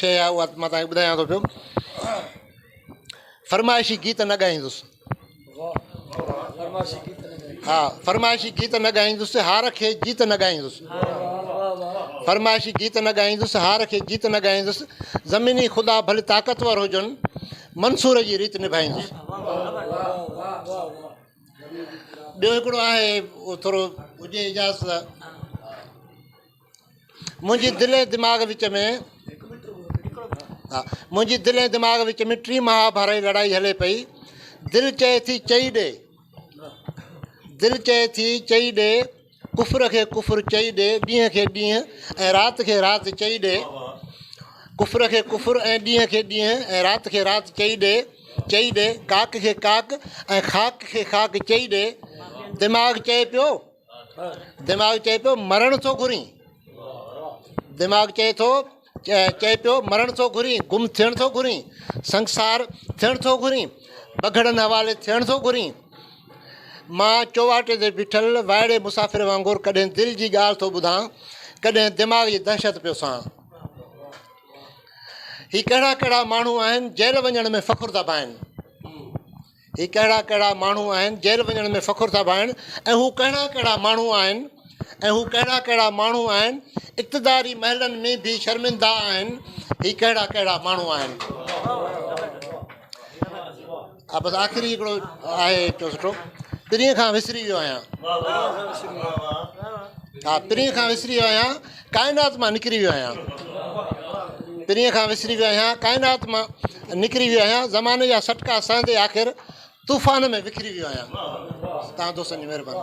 شيء آهي اها مان توهان کي ٻڌايان ٿو پيو. فرمائشي گيت نه ڳائيندس. ها فرمائشي گيت نه ڳائيندس هار کي جيت نه ڳائيندس. فرمائشي گيت نه ڳائيندس هار کي جيت نه ڳائيندس. زميني خدا ڀل طاقتور هجن منصور جي ريت نڀائيندس. ٻيو هڪڙو آهي اهو ٿورو هجي اجازت ته منهنجي دل ۽ دماغ وچ ۾ ها منهنجي دل ۽ دماغ وچ ۾ ٽين مهاڀارت جي لڙائي هلي پئي. دل چئي ٿي چئي ڏي، دل چئي ٿي چئي ڏي، ڪفر کي ڪفر چئي ڏي، ڏينهن کي ڏينهن ۽ رات کي رات چئي ڏي، ڪفر کي ڪفر ۽ ڏينهن کي ڏينهن ۽ رات کي رات چئي ڏي، چئي ڏي، ڪاڪ کي ڪاڪ ۽ خاڪ کي خاڪ چئي ڏي، دماغ چئي پيو. دماغ چئي پيو مرڻ ٿو گهرين دماغ چئي ٿو چئي پيو مرڻ ٿو گهرين گم ٿيڻ ٿو گهرين سنگسار ٿيڻ ٿو گهرين بگهڙن حوالي ٿيڻ ٿو گهرين مان چوواٽي تي بيٺل وائڙي مسافر وانگر ڪڏهن دل جي ڳالهه ٿو ٻڌان ڪڏهن دماغ جي دهشت پيو سهان هي ڪهڙا ڪهڙا ماڻهو آهن جيل وڃڻ ۾ فخر ٿا ڀائن هي ڪهڙا ڪهڙا ماڻهو آهن جيل وڃڻ ۾ فخر ٿا ڀائن ۽ هو ڪهڙا ڪهڙا ماڻهو آهن ۽ هو ڪهڙا ڪهڙا ماڻهو آهن اقتداري محلن ۾ به شرمندا آهن هي ڪهڙا ڪهڙا ماڻهو آهن. ها بس آخري هڪڙو آهي هڪڙو سٺو پرينء کان وسري ويو آهيان ها پرينء کان وسري ويو آهيان ڪائنات مان نڪري ويو آهيان پرينء کان وسري ويو آهيان ڪائنات مان نڪري ويو آهيان زماني جا سٽڪا سهندي آخر طوفان ۾ وکري ويو آهيان. توهان دوستن جي مهرباني.